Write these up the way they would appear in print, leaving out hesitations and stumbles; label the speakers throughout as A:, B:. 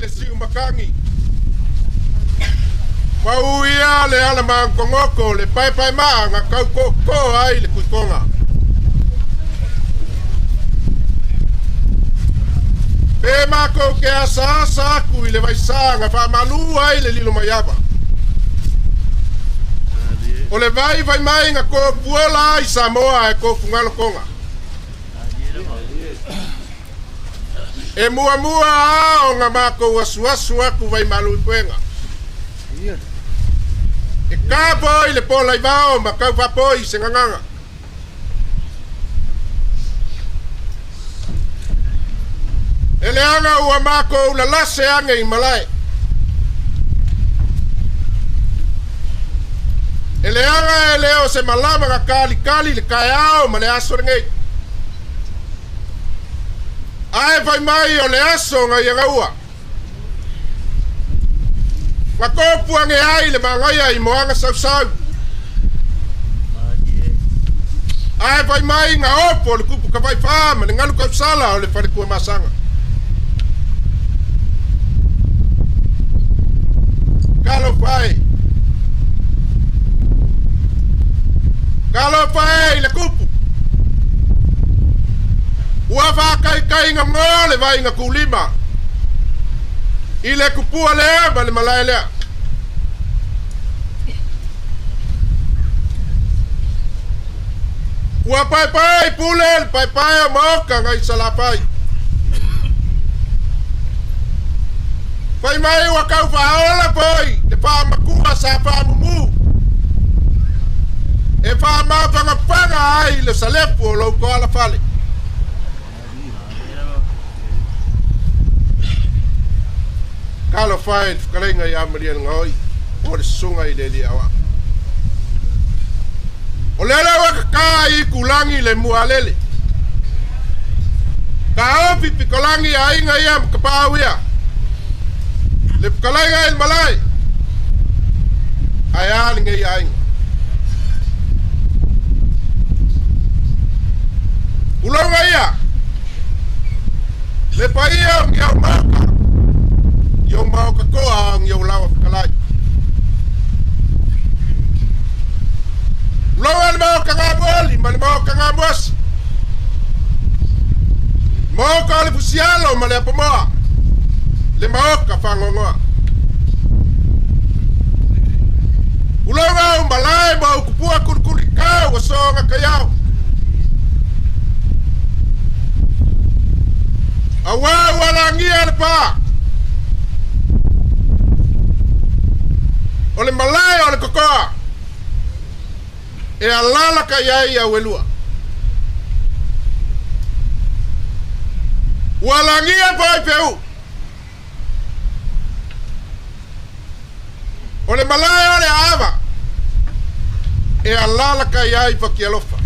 A: le siumakagi. Pau ia le ala magogoko le paepaemaa ga kaukōkō ai le kuikoga. Pe makou ke asaasa aku i le vaisā ga faamalū ai le lilo mai ava. O le vaivai mai ga kopuola ai Samoa e kofugalo koga. E muamua a o ga makou asuasu aku vaimalu i puega. E kapoi le pola i vao ma kaufapoi se gagaga. E leaga ua makou lalase age i malae. E leaga e le o se malama ga kalikali le taeao ma le aso lenei. Ae fai mai o le aso ga ia gaua. Ga kopu age ai le magaia i moaga sausau. Ae fai mai ga opo le kupu kafaifā ma le galu kausala o le falekuamasaga. Talofa e. Talofa e i le kupu. Ua faakaikaiga mo le vaiga kulima. I le kupua lea ma le malae lea. Ua paepae i pule le paepae o maoka ngai Salafai. Fai mai ua kau faaola foi le faamakua sa faamumu. E faamafagafaga ai le salefu o lou koala fale. Talofa e le fetalaiga ia Malielegaoi o le susuga i le alii aoao. O lea la ua kakaa i itulagi le mualele. Taofi pitolagi aiga ia ma tapaau ia. Le fetalaiga i le malae. Ae a lenei aiga. Uloga ia. Le paia o ni au maoka. I au maoka toa o ni au lawa fetalai. Uloga le maoka ngā moali ma le maoka ngā moasi. Maoka o le fusialo ma le apamoa. Le maoka whangongoa. Uloga au malae ma au kupua kurikuri kau o soonga kaiao. Auā ua lagia le pā. O le malae o le kokoa. E alalaka i ai au e lua. Ua lagia foi peu. O le malae o le aava e alalaka i ai Fakialofa.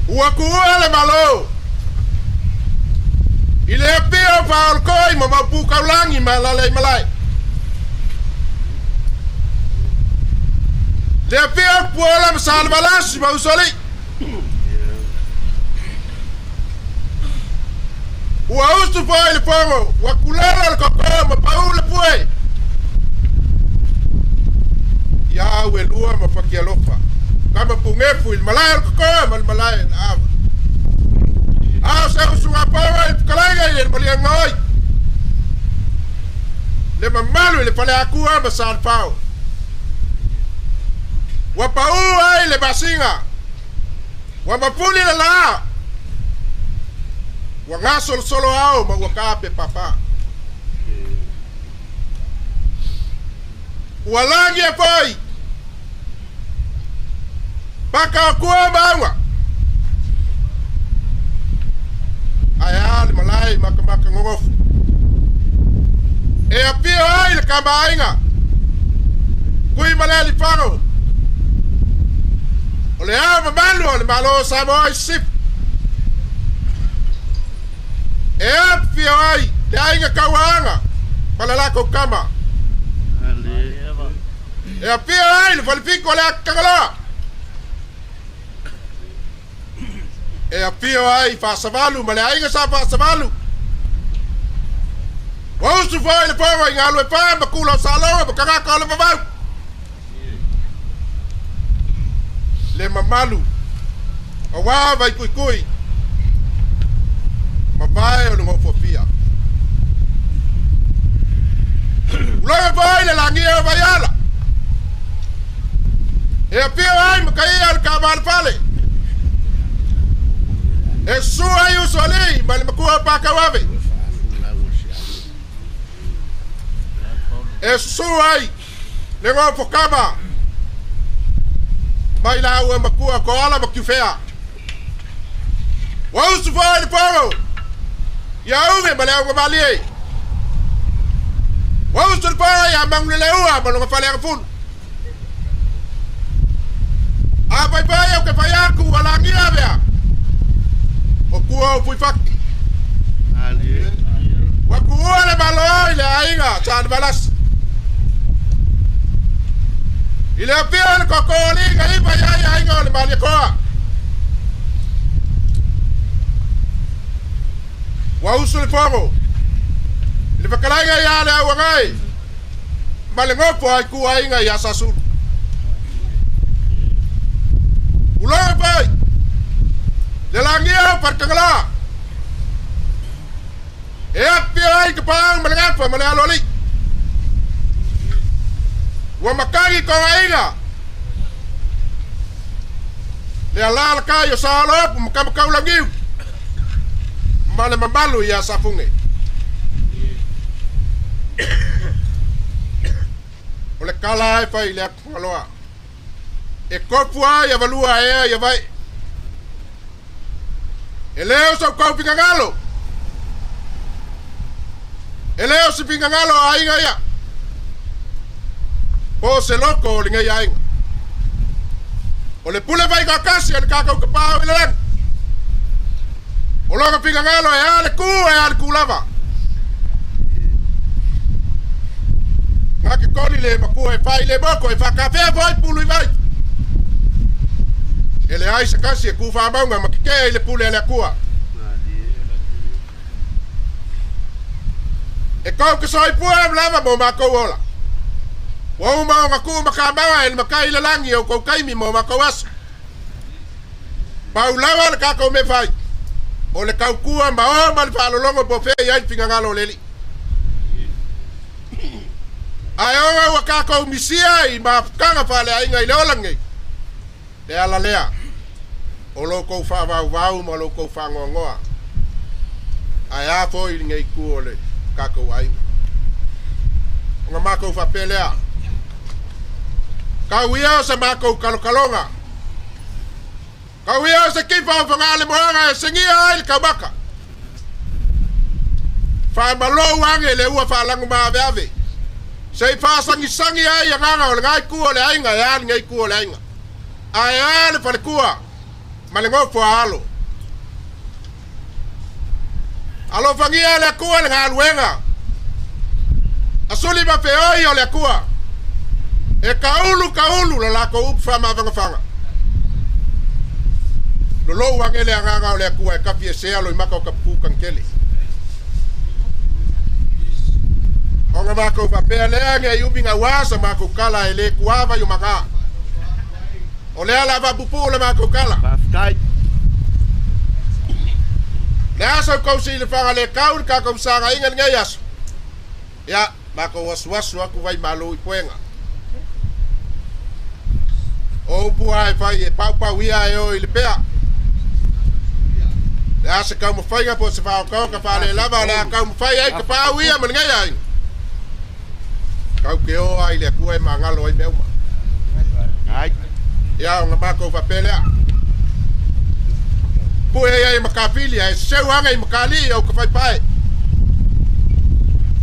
A: Ua kuua le Malo i le apia o faaolokoi ma maupu kaulagi ma alala i malae. Le apia o Puola ma Salevalasi ma Usoalii. Ua usu foi le fogo, ua kulala le koko ma pau le pue. Ia au e lua ma Fakialofa. Kama pugefu i le malae o le koko ma le malae o le ava. A o se usuga paoa i le fetalaiga i le maliega oi. Le mamalu i le Faleakua ma Salefao. Ua pau ai le masina. Ua mapuli le lā. Ua gasolosolo ao ma ua kape papa. Ua lagia foi. Paka o kua maunga. Ae a le malae makamaka gogofu. E apio ai le kamaaiga. Kui ma le alifago. O le ao mamalu o le Malo o Samoa i Sisifo. E afifio ai le aiga Kauaaga ma le latou tama. E afio ai le falefiko o le Akagaloa. E afio ai Faasavalu ma le aiga sa Faasavalu. Ua usu foi le fogo i Galuefa ma Kula o Saloga ma tagata o le vavau. Le mamalu aua Vaikuikui ma vae o le Nofoafia. Uloga foi le lagia o Vaiala. E afio ai Makaia o le Kaavalefale. E susu ai Usoalii ma le matua o Pakauave. E susu ai le Nofokama mai laua matua Koala ma Kiufea. Ua usu foi le fogo ia Uge ma le Augamalie. Ua usu le fogo ia Manuleleua ma lona faleagafulu. A fai au ke fai aku ua lagia vea. O kua o Fuifaki. Ua kuua le malo i le aiga sa le Valasi. I le afio o le koko ali ga iva ia i aiga o le Malietoa. Ua usu le fogo. I le fetalaiga ia le Auagai. Ma le nofo ai ku aiga ia Sasulu. Uloga foi. Le lagia o Faletagala. E afio ai Tapaau ma le Gafa ma le Aloalii. Ua matagi toaiga. Le alalatai o Saoloapu ma Tamataulangiu. Ma le mamalu ia Safuge. O le tala e fai i le atu Fagaloa. E tofu ai avalua ea ia vai. E le o sau tau finagalo. E le o se finagalo o aiga ia. Po o se loko o lenei aiga. O le pule faitoatasi a le tatou Tapaau i le lagi. O lona finagalo e a le ku e a le ku lava. Na ke koli le makua e fai le moko e whakawhea foi pulu i vai. E le ai se kasi e ku whaamaunga ma ke i le pule a le akua. E kau ke soifua ma lava mo makou ola. Ua uma ona tuu makamea e le Matai i le lagi o kou taimi mo makou aso. Pau lava le tatou mea fai, o le tautua ma o ma le faalologo po o fea i ai le finagalo o le Alii. Ae ona ua tatou misia i mafutaga faaleaiga i le ola lenei, le ala lea o lo outou faavauvau ma lo outou faanoanoa, ae a foi lenei itu o le tatou aiga. Ona matou faapea lea, tau ia o se matou talotaloga, tau ia o se kifa o Fogaalemoaga e segia ai le taumaka. Faamalou age le ua faalagu maaveave, se i faasagisagi ai agaga o lenā itu o le aiga e a lenei itu o le aiga. Ae a le faletua ma le nofo a alo. Alofagia le Atua le galuega. Asuli ma feoi o le Atua. E kaulu kaulu lo latou upu faamavafaga. Lolou age le agaga o le Atua e kafi e sea loimaka o kapuku kanekele. Ona makou faapea lea nei umi gaua sa makou tala e le tuava i o maga. O lea la faapupuu le makou tala.
B: Faafetai.
A: Le a sau kou silafaga le kau le tatou fesaagaiga lenei aso. Ia, makou asuasu atu vai malo i puega. O upu lava e fai e paupauia e o i le pea. Le a se taumafaiga po o se faaokaoka faalelava o le a taumafai ai tapaau ia ma lenei aiga. Tau ke o ai le Atua e magalo ai mea uma.
B: Ai.
A: Ia, ona matou faapea lea. Pue ai ai makafili ae seu aga i makali au ka faipae.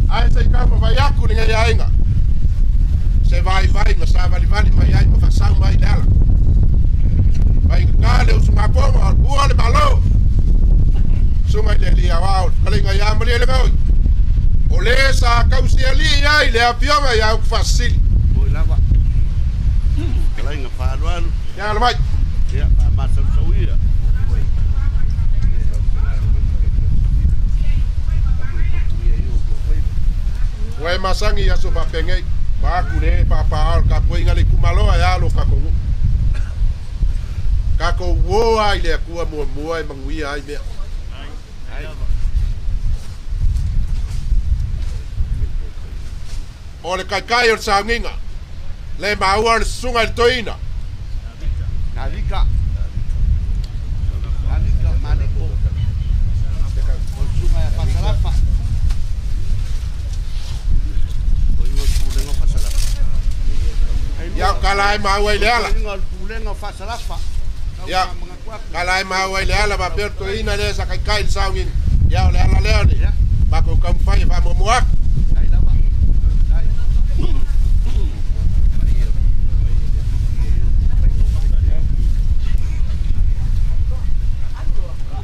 A: Ae se i taumafai atu lenei aiga. Se vaivai ma savalivali mai ai ma faasau mai le ala. Faigata le usugafono o le pua o le Malo. Susuga i le Alii Aoao, le fetalaiga ia Malielegaoi. O le sa tausialii ai le afioga ia Utufaasisili.
B: Moi lava. Fetalaiga faaaloalo.
A: Ia alo mai.
B: Ia faamasausauia.
A: masagi i aso faapegai vaatu le paapaa o le tapuaiga le itumalo ae a lo tatou nuu tatou uō a i le Atua muamua e manuia ai mea. O le taitai o le sauniga le maua o le susuga i le toeaina.
B: Kavika. Kavika Maliko. O le susuga ia Fasalafa. O iga o le pulega o Fasalafa.
A: Ia kala ai maua i le ala.
B: Iga o le pulega o Fasalafa.
A: Ia kala ai maua i le ala faapea le toeaina lea sa taitai i le sauniga. Ia o le ala lea o le matou taumafai e faamuamua atu.
B: Ai lava. Ai.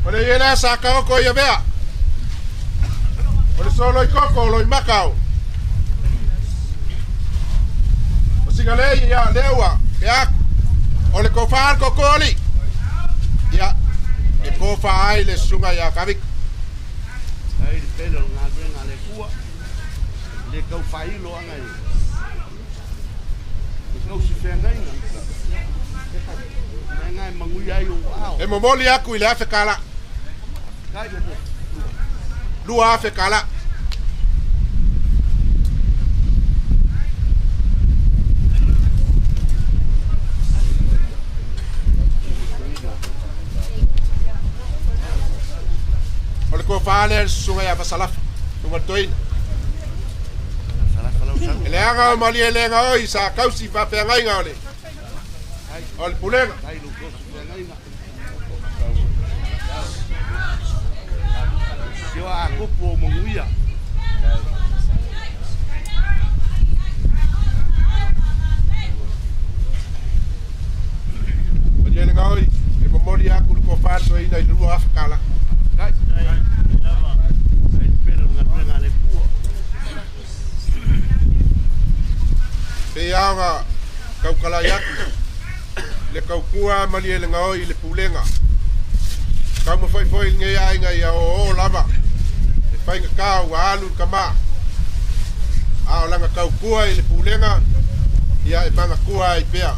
A: O le ie lea sa taoto i avea. O le solo i koko o Loimata o. O Sigalei ia lea ua ke aku. O le tofa le totoli. Ia e tofa ai le susuga ia Kavika.
B: Ai le pele o le galuega a le Atua. Le tau faailo aga e e tausi feagaiga. Mea na e manuia ai ou aao.
A: E momoli aku i le 1000 tala.
B: Kai.
A: 2000 tala. O le tofa lea le susuga ia Fasalafa. Susuga le toeaina.
B: Salafa lau sau.
A: E leaga o Malielegaoi oi sa tausi faafeagaiga o le o le pulega.
B: Ai lo tausi feagaiga. Sio a kupu o manuia.
A: Malielegaoi e momoli aku le tofa le toeaina i le 2000 tala.
B: Kai. Ai le pele o le galuega a le Atua.
A: Pei lava ona tautalai atu le tautua Malielegaoi i le pulega. Taumafai foi lenei aiga ia oo lava e faigata ua alu le tama. A o lana tautua i le pulega ia e manatua ai pea.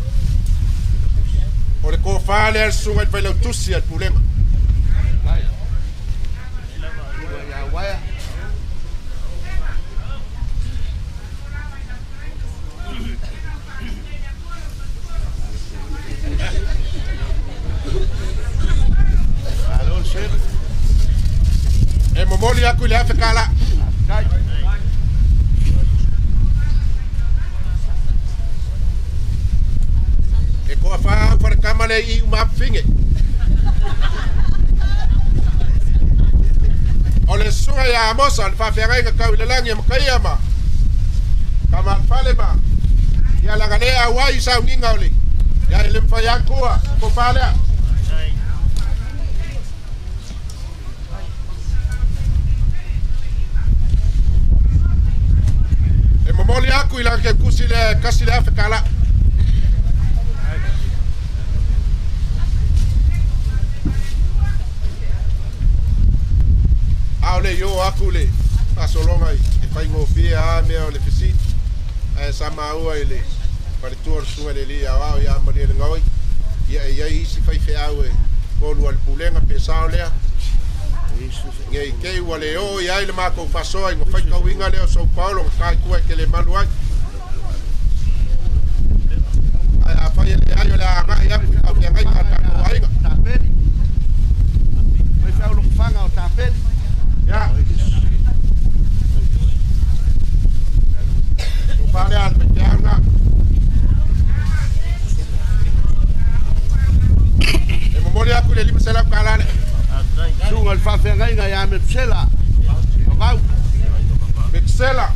A: O le tofa lea le susuga i le failautusi a le pulega.
B: Kai. Susuga ia Waea. Malo le selu.
A: E momoli aku i le 1000 tala.
B: Kai.
A: E toafa au falekama le i uma afifige. O le susuga ia Amosa o le faafeagaiga tau i le lagi e Mataia ma Tamalefale ma ia laga le auai i sauniga o le ia e le mafai aku tofa lea. E momoli aku i lana keukusi le 1000 tala. A o le i oo aku le faasologa e faigofie lava mea o le fesili ae sa maua i le faletua o le susuga i le alii aoao ia Malielegaoi ia e i ai isi faifeau e toalua i le pulega pe sao lea nei te i ua le oo i ai le matou faasoa ina faitauina lea o São Paulo na ta i tua e telemalu ai. Ae afai e leai o le a agai atu i faafeagaiga a le tatou aiga.
B: Tapeli. Faifeau logofaga o Tapeli.
A: Ia, tofa lea a le faifeau lena. E momoli atu i le 500 tala lea.
B: Susuga i le faafeagaiga ia Metusela. Vavau.
A: Metusela,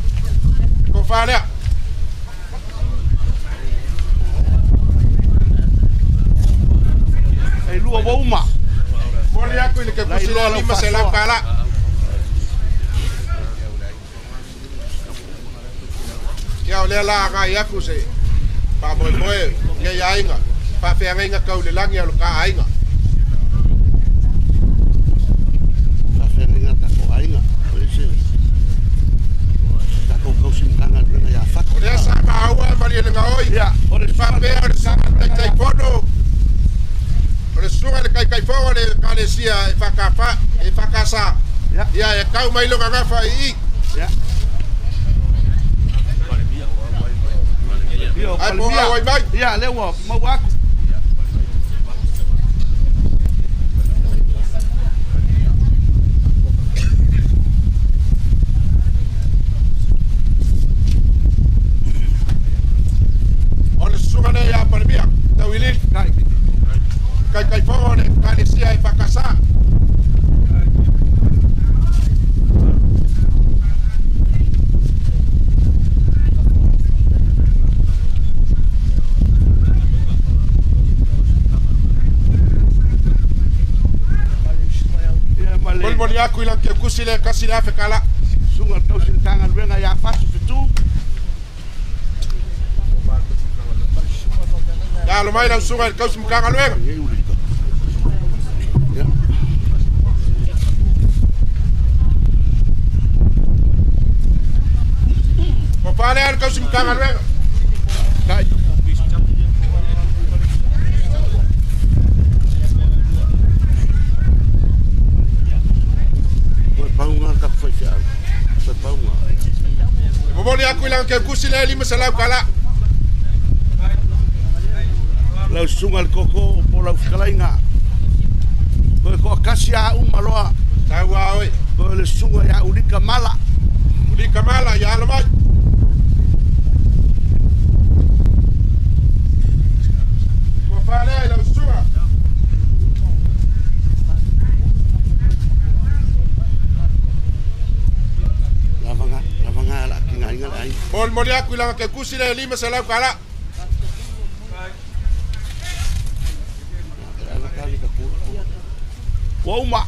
A: tofa lea.
B: E lua ua uma.
A: Momoli atu i le
B: La
A: keukusi
B: iloa
A: lea
B: lau
A: 500
B: faasoa.
A: tala. Ia o lea la agai atu se faamoemoe lenei aiga faafeagaiga tau i le lagi a lo ta aiga.
B: Faafeagaiga a tatou aiga. O le se tatou tausi.
A: Faapea o le susuga i le Taitaifono, o le susuga i le Taitaifono o le Ekalesia EFKS, ia e tau mai lona gafa i i. Ai po o auai mai.
B: Ia, lea ua maua atu.
A: O le susuga lea ia Palemia, Tauiliili, Taitaifono o le Ekalesia EFKS. Molimoli atu i lana keukusi le $1,000 tala.
B: Susuga i le tausi Matagaluega ia Fatu Fetu.
A: Ia alo mai lau susuga i le tausi Matagaluega. Ua faalea le tausi Matagaluega.
B: Toe pauga le tatou faifeau. Toe pauga.
A: E momoli atu i lana keukusi le $500 tala.
B: Lau susuga i le Tootoo po o lau fetalaiga. Toe toatasi a uma loa.
A: Tau a oe.
B: Toe le susuga ia Ulika Mala.
A: Ulika Mala, ia alo mai. Ua faalea i lau susuga.
B: Lavaga, lavaga la tigaina le aiga.
A: Molimoli atu i lana keukusi le $500 tala.
B: Ua uma.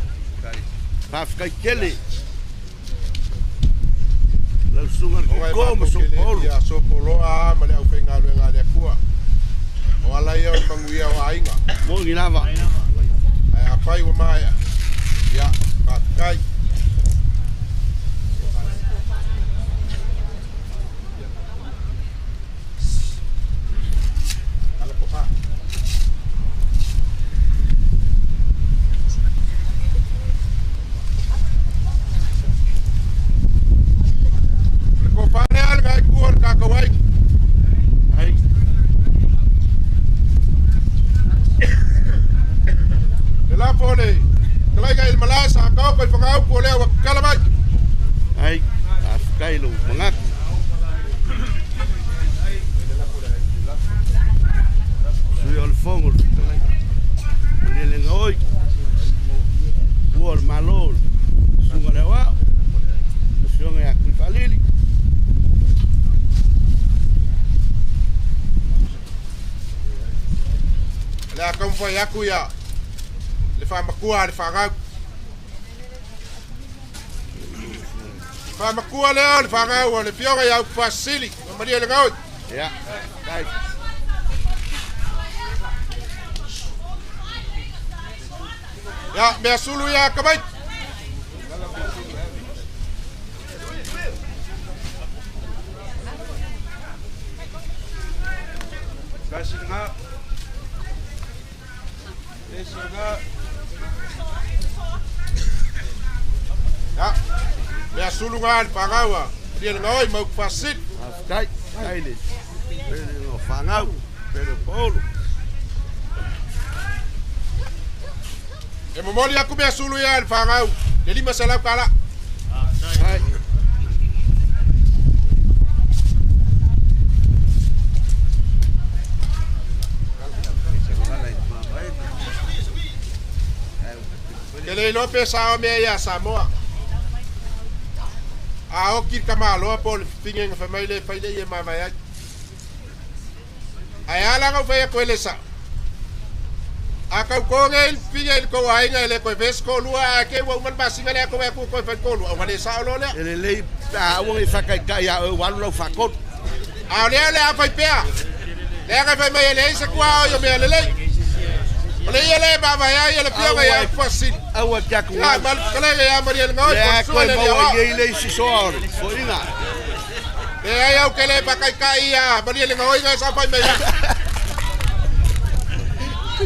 B: Faafetai tele. Lau susuga i le
A: Oga e
B: Tootoo ma
A: matou ke le
B: Sopolu.
A: Ia sopoloa ma le aufaigaluega a le Atua. O ala ia o le manuia o aiga.
B: Moni lava.
A: Ae afai ua maea. Ia, faafetai. Ala ko fa. Le kofa lea le gaikua o le tatou aiga.
B: Ai.
A: Le lafo o le talaiga i le malae sa taoto i fagaupu o lea ua tatala mai.
B: Ai. Faafetai lou manatu. Sui o le Fono le fetalaiga. Malielegaoi. Ua o le Malo, le susuga i le Aoao. Le afioga ia Tuifaalili.
A: O le a taumafai atu ia le faamatua a le fanau. Faamatua lea o le fanau o le afioga ia Utufaasisili ma Malielegaoi.
B: Ia, faafetai.
A: Ia, mea sulu ia tamaiti. Ia, mea sulu na a le fanau a Malielegaoi ma Utufaasisili.
B: Faafetai. Faafetai le pele o fanau, pele o paolo.
A: E momoli atu mea sulu ia a le fanau, le $500 tala.
B: Ai.
A: Ke le iloa pe sao mea ia Samoa. A oki le tamaloa po o le fifine na fai mai le fai lea ia mavae ai. Ae a la na ou fai atu ai le sao. A tau nei le fifine i le tou aiga e le toe vesi toalua ae te i ua uma le masina lea tou atu toe fai toalua, ona le sao loa lea.
B: E lelei pe a aua ne i faataitai ia oe ua alu lau faatolu.
A: A o lea o le a fai pea. Leaga fai mai e leai se tuaoi o mea lelei. O le ia lea e vaavae ai e le afioga ia Utufaasisili.
B: Aua te
A: Ia,
B: atugalu.
A: ma le fetalaiga ia Malielegaoi,
B: Le
A: po o
B: a
A: le
B: toe
A: susuga i le
B: maua
A: Aoao.
B: i ai le isi soa o le foiga.
A: Leai au ke le faataitai ia Malielegaoi na e saofai mai ai. Ia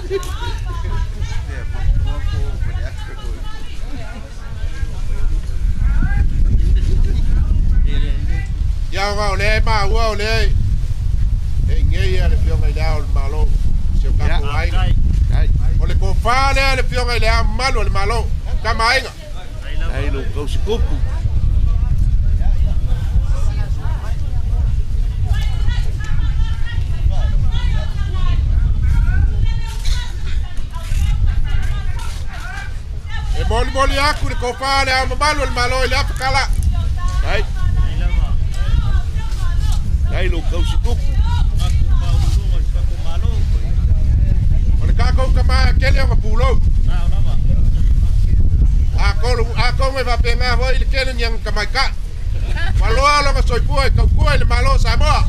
A: ona o lea e maua o lea e igei ia le Afioga i Le Ao o le Malo, si o tatou aiga. O le tofa lea le Afioga i Le Ao Mamalu o le Malo, Tama Aiga.
B: Ai lo kausikupu.
A: E molimoli aku le tofa le Ao Mamalu o le Malo i le afa tala.
B: Ai. Ai lo kausikupu.
A: O le tatou tama e tele ona pulou. A kou e faapena foi le tele ni aga tamaitai. Ua loa lona soifua i tautua i le Malo o Samoa.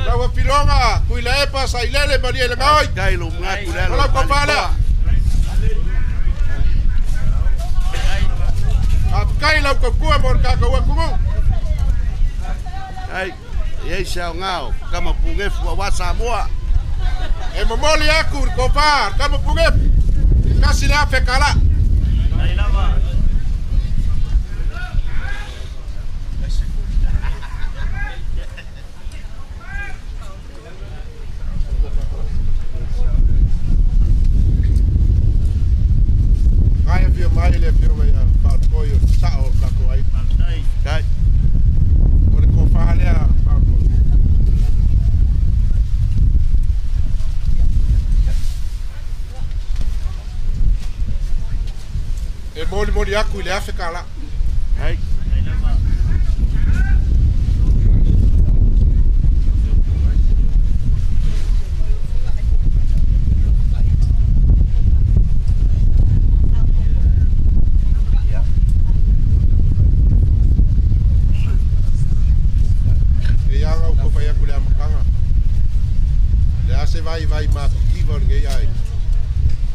A: Lau afiloga Tuilaepa Sailele Malielegaoi.
B: Kai lo manatu le
A: O lau tofa lea. Faafetai lau tautua mo le tatou atunuu.
B: Ai. E ai se aoga o kama pugefu aua Samoa.
A: E momoli aku le tofa le kama pugefu. $1,000. Ai afio mai le afioga ia Faaulukoi o le sao o le tatou aiga.
B: Kai.
A: O le tofa lea Faaulukoi. E molimoli aku i le $1,000.
B: Ai.
A: E ia gau ko fai aku le amataga. Le a se vaivai matitiva o lenei aiga.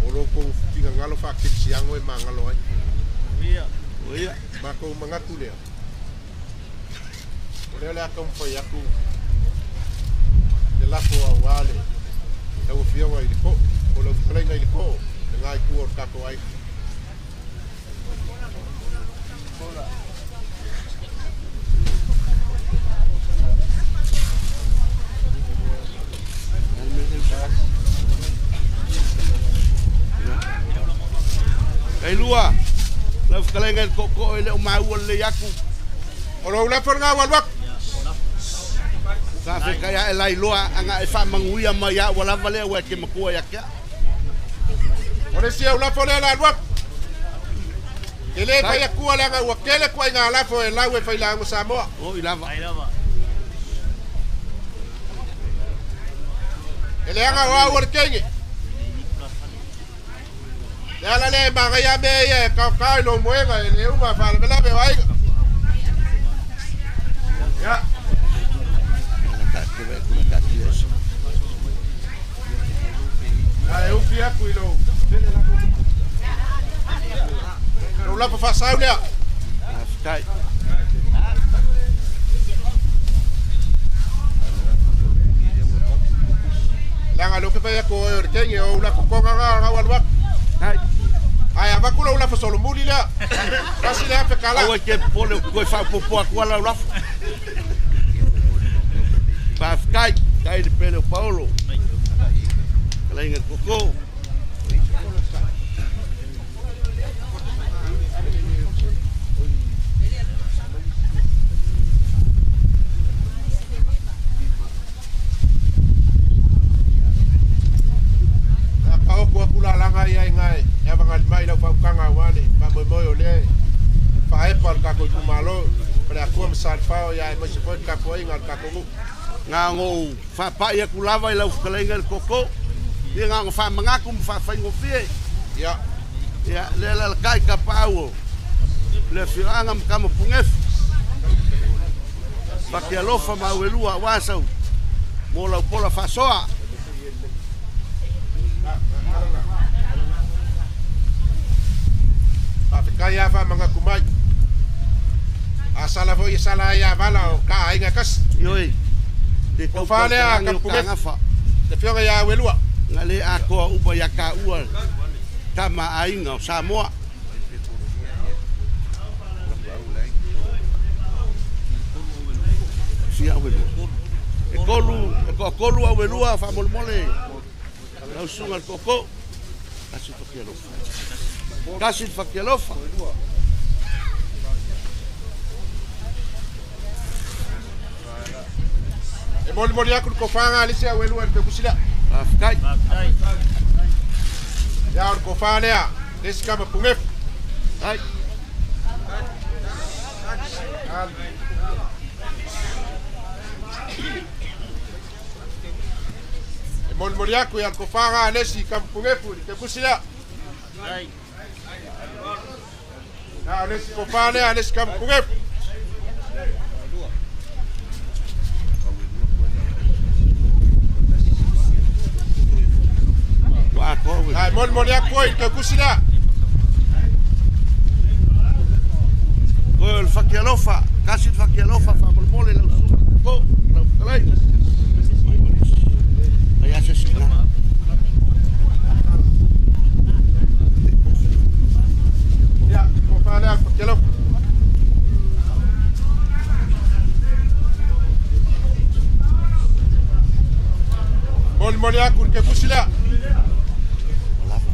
A: O lo kou finagalo faakelisiago e magalo ai.
B: O ia.
A: Makou manatu lea. O lea o le a taumafai atu le lafo auā le lau afioga i le koo, o lau fetalaiga i le koo, le gaitua o le tatou aiga.
B: Kai lua. Lau fetalaiga i le tootoo e le o maua lelei atu.
A: O lou lafo lena ua alu atu.
B: Faafetai ae lailoa aga e faamanuia mai au ua lava lea ua e te matua ia te au.
A: O le isi au lafo lea o le a alu atu. E lē fai atua leaga ua tele tuaiga lafo e lau e failauga Samoa.
B: Oi lava.
A: E leaga o au o le teine. Le ala lea e magaia mea ia e kaokao i lou moega e le uma faalavelave o aiga. Ia. Ae ufi aku i lou lou lafo faasau lea.
B: Faafetai.
A: Leaga lea ou te fai atu o oe o le teine o ou lafotoga na na ua alu atu.
B: Ai.
A: Ae avatu lou lafo solomuli lea. $1,000.
B: Aua e te popole ou te toe faaopoopo atu lava lau lafo. Faafetai. Tai le pele o Paolo. Fetalaiga i le tootoo.
A: A taoto atu lalaga ia i ina e avagalima i lau faautaga aua le faamoemoe o lea e faaepa o le tatou itumalo Faleatua ma Salefao ia aemaise foi le tapuaiga a le tatou nuu.
B: Na ona ou faapai atu lava i lau fetalaiga i le tootoo, ia na ona faamanatu ma faafaigofie.
A: Ia.
B: Ia, lea e alalatai tapaau o le afioaga ma tama punefu. Fatialofa ma auelua aua sau mo lau pola faasoa.
A: Faafetai lava faamanatu mai. A sala foi e sala ai ia vala o ta aiga e tasi.
B: Ioe, le
A: Tofa lea
B: tautautalagi o
A: Kapunefu,
B: tagafa.
A: le afioga ia Auelua.
B: Na le atoa uma ia taua tama aiga o Samoa. Fia au e lua. E tolu, e toatolu au e lua faamolemole. Lau susuga i le tootoo. Tasi le fatialofa. Tasi le fatialofa.
A: E molimoli atu le tofaga a le isi au e lua i le teukusi lea.
B: Faafetai.
A: Ia o le tofa lea, le isi kama pugefu.
B: Ai.
A: E molimoli atu ia le tofaga a le isi kama pugefu i le teukusi lea. Ia o le isi tofa lea a le isi kama pugefu.
B: Ua atoa au e
A: Ia e molimoli atu foi i le teukusi lea.
B: Toe o le fatialofa, tasi le fatialofa faamolemole lau susuga i le tootoo, lau fetalaiga. Mai ma le isi. Mai lava se isi i ina.
A: Ia, le tofa lea a le fatialofa. Molimoli atu i le teukusi lea.
B: Ua lava.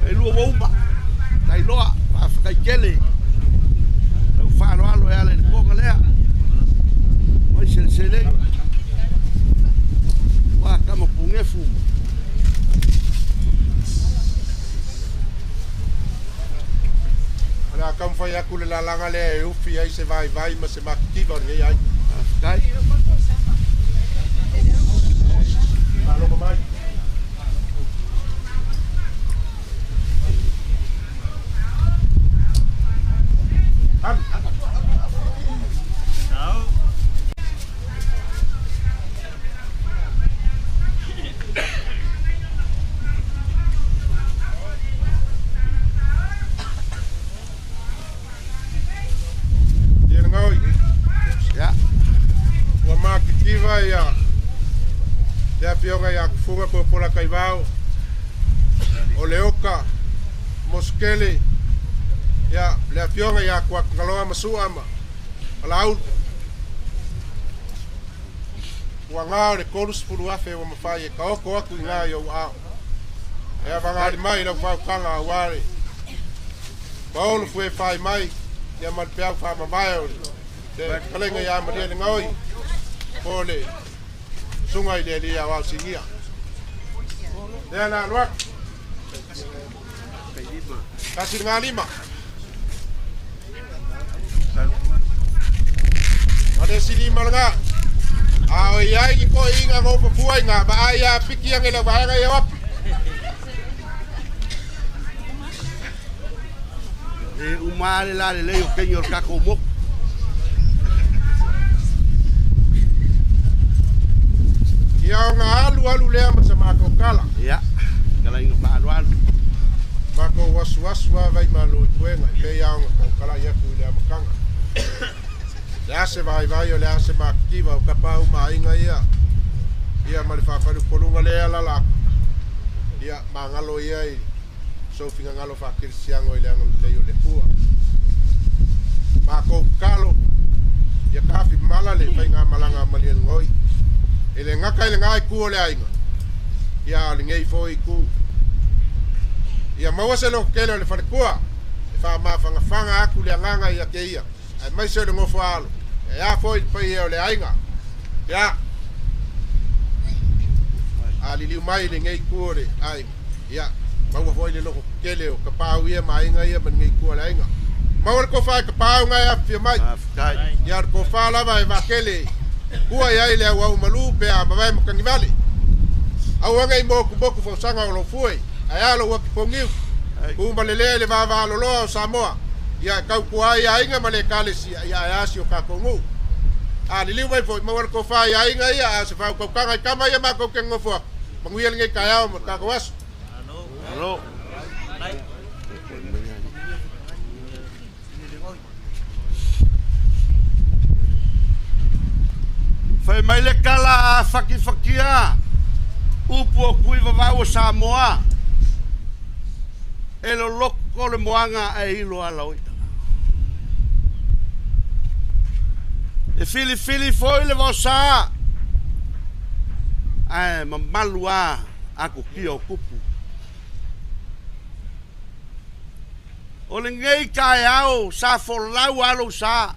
B: E lua ua uma. Tailoa, faafetai tele. Lau faaaloalo e ala i le toga lea. Mai seleselei. Ua tama pugefu.
A: O le a taumafai atu le lalaga lea e ufi ai se vaivai ma se matitiva o lenei aiga.
B: Faafetai.
A: Faalogo mai. Alu. Ia le gaoi.
B: Ia.
A: Ua matitiva ia le afioga ia Tufuga Puapulakaivao, o le Oka, Mosekele, ia le afioga ia Tuatagaloa ma Sua ma Palaulu. Ua gā o le 30,000 ua mafai e taoto atu i gā i ou aao. E avagali mai lau faautaga aua le paolo fue fai mai ia ma le peau faamavae o le fetalaiga ia Malia le Gaoi po o le susuga i le alii aoao sinia. Lea la alu atu. Tasi le gā lima. Ma le isi lima lena. A o i ai ni toeaiina na ofofua i na vaai a piki ane le vaega ia o api.
B: E uma lava le lalelei o teine o le tatou motu.
A: Ia ona alu alu lea ma sa matou tala.
B: Ia, fetalaiga faaaloalo.
A: Matou asuasu lava i malo i puega e pei lava ona tautalai atu i le amataga. O le a se vaivai, o le a se matitiva o tapa uma aiga ia, ia ma le faafaluponuga lea e alaala atu, ia magalo ia i sou finagalo faakerisiano i le agalelei o le Atua. Matou tatalo ia tafi mala le faigamalaga a Malielegaoi, e le gata i lena itu o le aiga, ia a o lenei foi itu. Ia maua se lototele o le faletua e faamafagafaga atu le agaga ia te ia, aemaise o le nofo a alo, e a foi le paia o le aiga. Ia, a liliu mai i lenei itu o le aiga, ia, maua foi le lototetele o Tapaau ia ma aiga ia ma lenei itu o le aiga. Maua le tofa e Tapaau na e afifio mai.
B: Faafetai.
A: Ia o le tofa lava e vaatele tua i ai le auau malu pe a mavae matagivale. Aua nei motumotu fausaga o lou fue, ae a lou api pogiu. Tu ma lelea i le vavaaloloa o Samoa, ia e tautua ai aiga ma le Ekalesia, ia ae a si o tatou nuu. A liliu mai foi, maua le tofa i aiga ia, a o se faautautaga i tama ia matou te nonofo atu. Manuia lenei taeao ma le tatou aso.
B: Malo. Fai mai le tala a fakifakia. Upu o kui vavau o Samoa, e loloko le moaga ae ilo ala o i'a. E filifili foi le vaosa, ae mamalu a akokia o kupu. O lenei taeao sa folau a lou sa,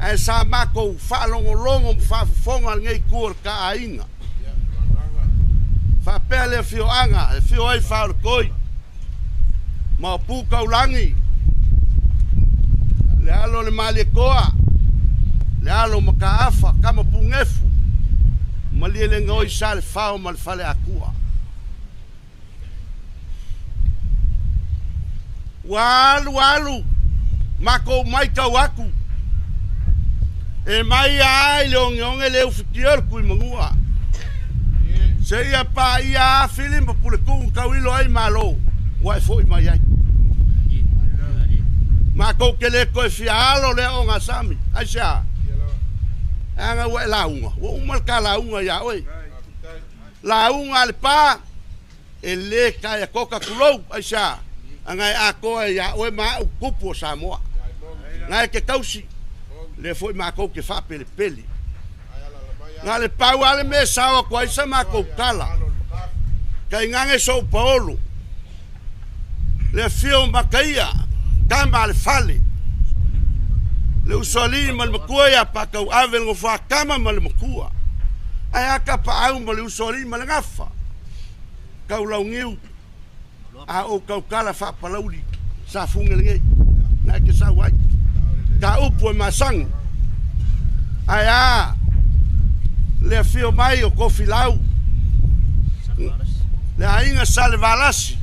B: ae sa matou faalogologo ma faafofoga lenei itu o le taaiga. Faapea le afioaga e afio ai Faaolotoi, Maopu Taulagi, le alo o le Malietoa, le alo o Mataafa, Tama Punefu, Malielegaoi Salefao ma le Faleatua. Ua alu alu matou matau atu, e mai lava i le ogeoge le ufitia o le Tuimanua, seia paia Afili ma Puletuu na tauilo ai Malo ua e foi mai ai. Matou te le toe fia alo lea ogasami. Aisea? Leaga ua e lauga, ua uma le ta lauga ia oe. Lauga a le pa, e le taea tota tulou, aisea? Ana e atoa ia oe ma au tupu o Samoa. Na e te tausi, lea foi matou te faapelepele. Na o le pau lava le mea e sao atu ai sa matou tala, tainane sou paolo, le afio o Mataia, tama a le fale, le usoalii ma le matua ia Patauave le nofoatama ma le matua. Ae a tapaau ma le usoalii ma le gafa, taulauniu a ou tautala faapalauli sa fuge lenei, na e te sau ai. Ta upu e masani. Ae a le afio mai o Tofilau, le aiga Salevalasi,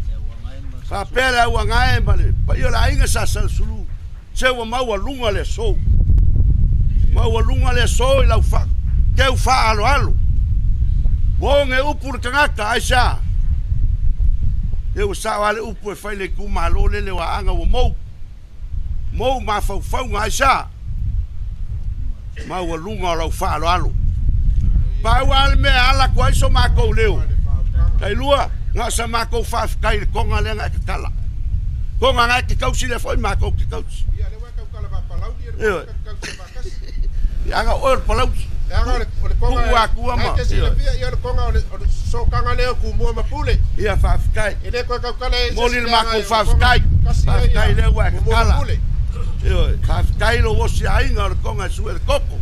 B: faapea le Auagae ma le paia o le aiga Sa Salesulu, se ua maualuga le aso. Maualuga le aso i lau teu faaaloalo. Ua oge upu le tagata, aisea? E ua sao lava le upu e fai le itumalo lele o Aana ua mou. Mou mafaufauga, aisea? Maualuga o lau faaaloalo. Pau lava le mea e ala atu ai so matou leo, tailua, na o sa matou faafetai i le toga lea na e tatala. Toga na e te tausi lea foi matou te tausi. Ioe. Leaga o oe o le palauli. Tuu atua ma. Ia faafetai. Momoli le matou faafetai. Faafetai lea ua e tatala. Ioe. Faafetai lou osi aiga o le toga e sue le toto.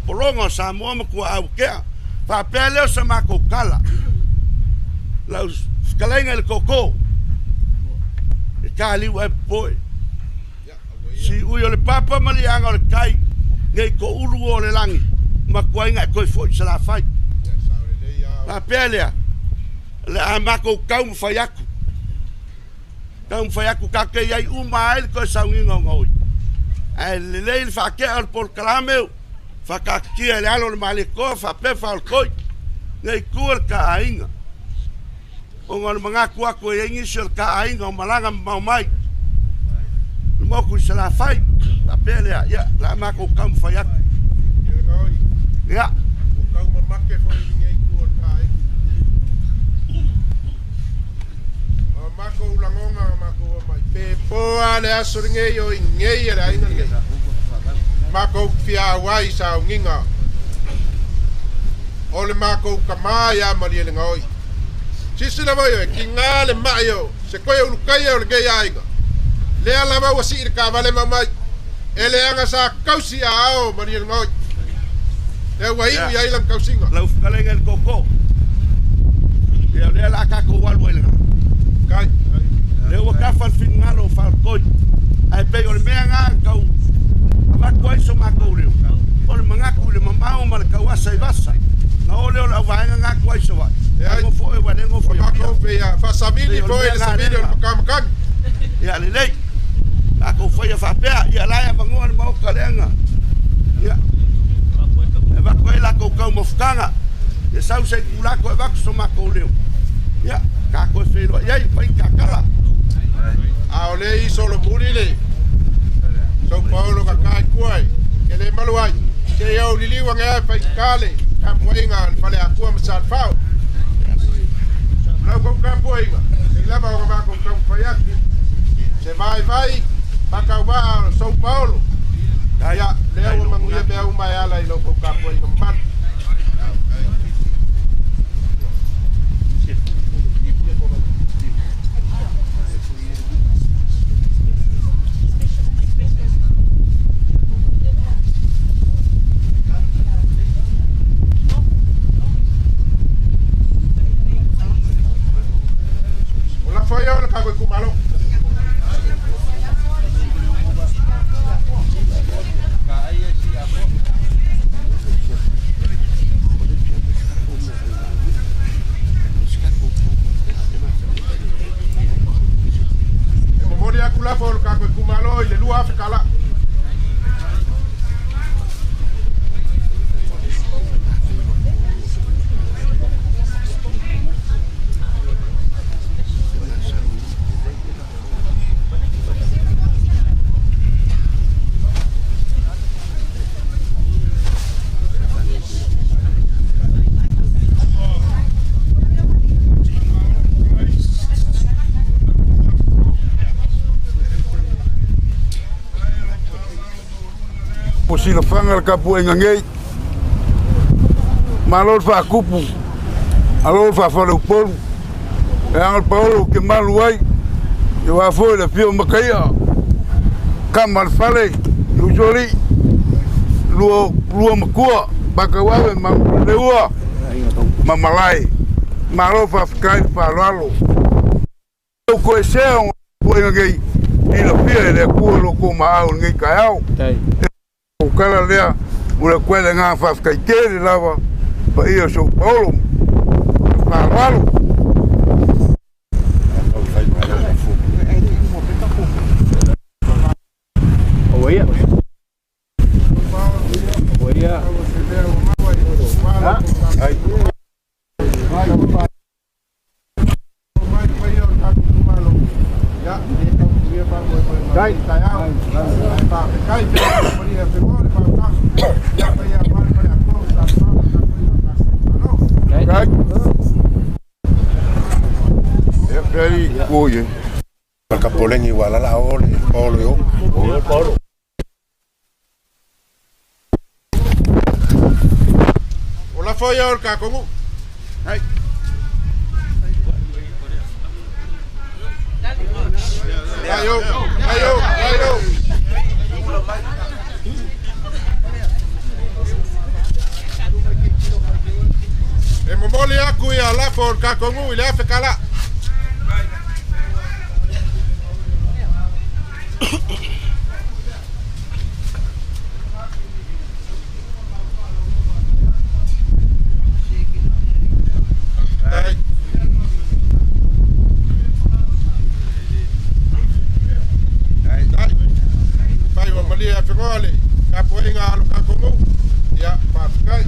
B: Pologa o Samoa ma Tuaauatea. Faapea lea o sa matou tala. Lau fetalaiga i le tootoo. E taliu ae popoe. Siui o le papa ma liaga o le tai, nei toulu o le lagi, matuaiga e toe foi i Salafai. Faapea lea, o le a matou taumafai atu, taumafai atu tatou te i ai uma ai le toe sauniga o gaoi. Ae lelei le faatea o le polokalame, faataatitia e le alo o le Malietoa faapea Faaolotoi, nei tua le ta aiga. Ona o le manatu atu e i ai nisi o le ta aiga o malaga mamao mai le motu i Salafai, faapea lea, ia, o le a matou taumafai atu. Ia.
A: Ua taumamake foi i lenei itu o le ta aiga. O matou lagona na matou omai, pe po lava le aso lenei o inei a le aiga lenei. Matou fia auai i sauniga o le matou tama ia Malielegaoi. Silasila foi oe, tiga le mai o se toe ulutaia o lenei aiga, lea lava ua sii le taavale ma aumai, e leaga sa tausi aao Malielegaoi, lea ua iu i ai lana tausiga.
B: Lau fetalaiga i le tootoo, ia o lea o le a tatou alu ai i lena.
A: Kai.
B: Lea ua tafa le finagalo o Faletoi, ae pei o le mea lena e tau avatu ai so matou leo, o le manatu i le mamao ma le tauasa i vasa, na o lea o le auvaega na atu ai Savaii, ae nofo oe aua o lea e nofo i Apia.
A: Matou pei a faasamili
B: Pei o le
A: foi
B: mea
A: le
B: lena
A: samili o le
B: lea.
A: makamakagi.
B: Ia lelei, tatou faia faapea, ia la e avanoa le Maota leaga, ia, e avatu ai latou taumafataga, ia sau se itula toe avatu so matou leo, ia, ta toe feiloai ai, fai ta tala.
A: A o le i solomuli le São Paulo ka kai tua e ke le malu ai. Se i au liliu ange ai whaikale. Tapuaiga a le Faleatua ma Salefao. O lau kou tapuaiga, sei lava ona matou taumafai atu se vaivai faatauvaa o Sou Paolo. Ia, lea ua manuia mea uma e ala i lau kou tapuaiga mamalu. O lafo ia o le tatou itumalo. E momoli atu lafo o le tatou itumalo i le 2,000 tala.
C: Po silafaga le tapuaiga nei, malo le faakupu, alo le faafaleupolu, e aga le paolo ou te malu ai, aua foi le afio o Mataia, tama a le fale, Usoalii, lua, lua matua, Patauave ma Leua ma Malae. Malo faafetai le faaaloalo. Ou toesea ona tapuaiga nei, silafia e le Atua lo outou maau i lenei taeao. O tala lea, o le atu ai le agaga faafetai tele lava paia o si ou paolo ma le faaaloalo.
A: Kapoleni ua lala o le paolo i o. O lafo ia o le tatou nuu. Aio, aio, aio. E momoli aku ia lafo o le tatou nuu i le 1,000 tala. Dai. Dai. Fai ua malie afegoa le tapuaiga a lo tatou nuu. Ia, faafetai.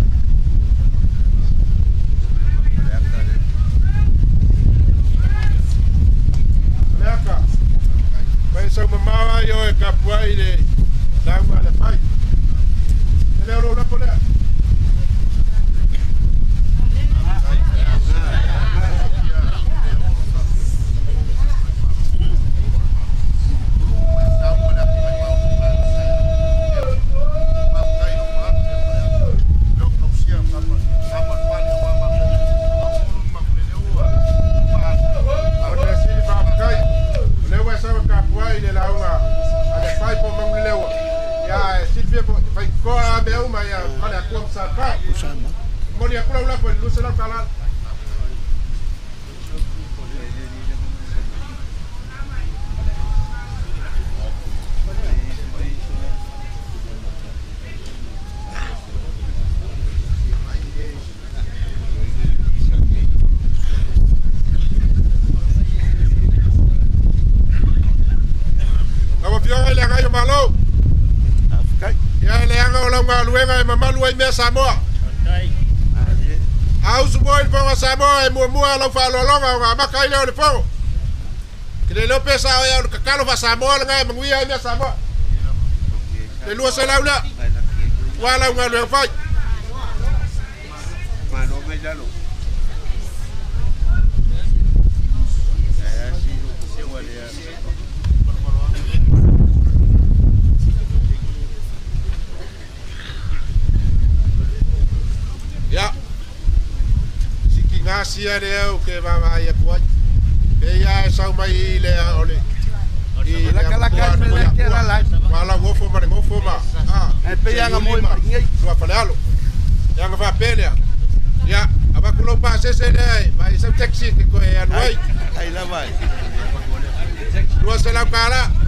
A: Leaka. Fai sau mamao ai o e tapuai le lauga a le fai. E leo lou lafo lea. O le sili faafetai. O lea ua e sau e tapuai i le lauga a le fai po o Manuleleua. Ia, e silafia foi, e faigatoa lava mea uma ia Faleatua ma Salefai. Momoli atu lau lafo i le 200 tala. Lau Afioga i le Agai o Malo, ia e leaga o lau galuega e mamalu ai mea Samoa. A usu moi le Fono a Samoa e muamua lau faaaloaloga ona amata ai lea o le Fono. Ke le iloa pe sao ea o le tatalo faa-Samoa lena e manuia ai mea Samoa. Le 200 lea, ua lau galuega fai. Ia, siki gasia lea ou te vaavaai atu ai. Pei lava e sau mai i le o le i le
B: Lakalaka ai me le ke la lai.
A: Ma lau gofo ma le gofo ma
B: E pei aga moi mai nei.
A: Lua falealo. E aga faapea lea. Ia, avatu lou pasese lea e vaai sau taxi e te toe alu ai.
B: Ai lava ai.
A: 200 tala.